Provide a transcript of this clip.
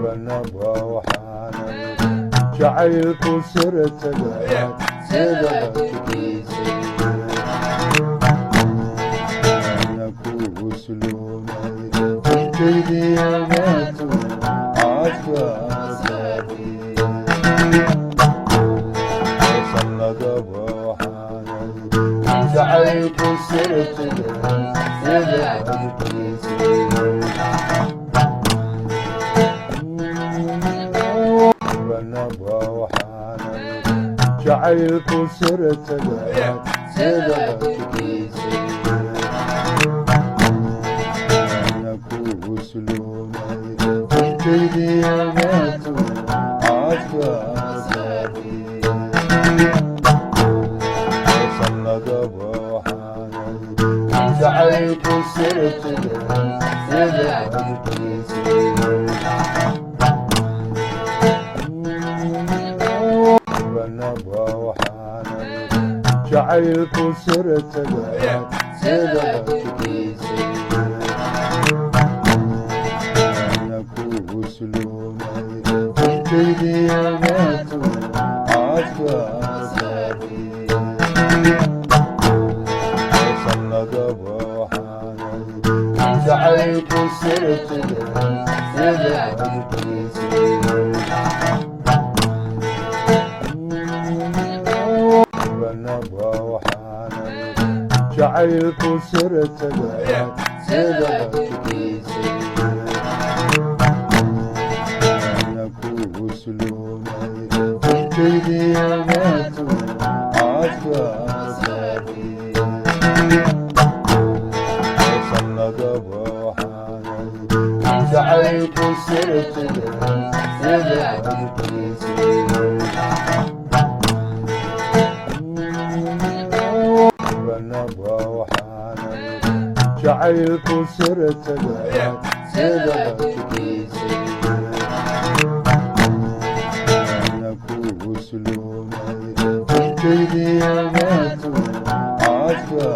Banaba waxaanay jacaylku sirtaga sida jirkiisa ana ku usluumay intaydiimaatu caadka. Sanadaba waxaanay jacaylku sirtaga sida jirkiisa. Banaba waxaanay jacaylku sirtaga sida jirkiisa ana ku usluumay intaydiimaatu caadka. Sanadaba waxaanay jacaylku sirtaga sida jirkiisa. Banaba waxaanay jacaylku sirtaga sida jirkiisa ana ku usluumay intaydiimaatu caadka. Sanadaba waxaanay jacaylku sirtaga sida jirkiisa. Banaba waxaanay jacaylku sirtaga sida jirkiisa ana ku usluumay intaydiimaatu caadka. Sanadaba waxaanay jacaylku sirtaga sida jirkiisa. Banaba waxaanay jacaylku sirtaga sida jirkiisa ana ku usluumay intaydiimaatu caadka.